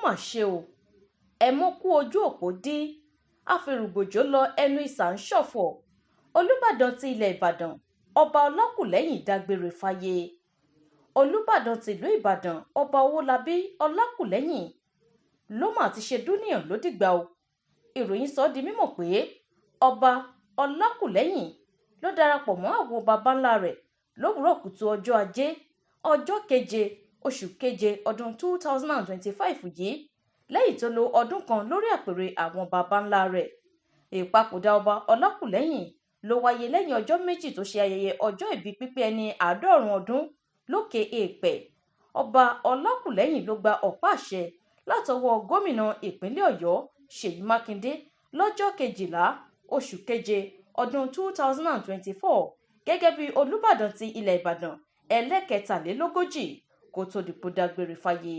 Mà ṣe o, ẹ̀mú kú ojú òpó dí, àfẹrùgbòjò lọ ẹnu ìsà ń ṣọ̀fọ̀. Olùbàdàn ti ilẹ̀ Ìbàdàn, Ọba Ọlákùlẹ́hìn, dágbére fáyé. Olùbàdàn tìlú Ìbàdàn, Ọba Owólabí Ọlákùlẹ́hìn, ló mà ti ṣe dúníyàn lódìgbà o. Ìròyìn sọ ọ́ di mímọ̀ pé Ọba Ọlákùlẹ́hìn ló darapọ̀ mọ́ àwọn baba ńlá rẹ̀ lówùúrọ̀ kùtù ọjọ́ Ajé, ọjọ́ 7 oṣù 7 ọdún 2025 yìí, lẹ́yìn tó lo ọdún kan lórí àpèrè àwọn baba ńlá rẹ̀. Ìpapòdà Ọba Ọlákùlẹ́hìn ló wáyé lẹ́yìn ọjọ́ 2 tó ṣe ayẹyẹ ọjọ́ ìbí pípé ẹni 90 ọdún lókè èèpẹ̀. Ọba Ọlákùlẹ́hìn ló gba ọ̀pá àṣẹ látọwọ́ gómìnà ìpínlẹ̀ Ọ̀yọ́, Ṣèyí Mákindé, lọ́jọ́ 12 oṣù 7 ọdún 2024 gẹ́gẹ́ bí Olùbàdàn ti ilẹ̀ Ìbàdàn ẹlẹ́kẹtàlélógójì kó tó dìpọ̀ dágbére fáyé.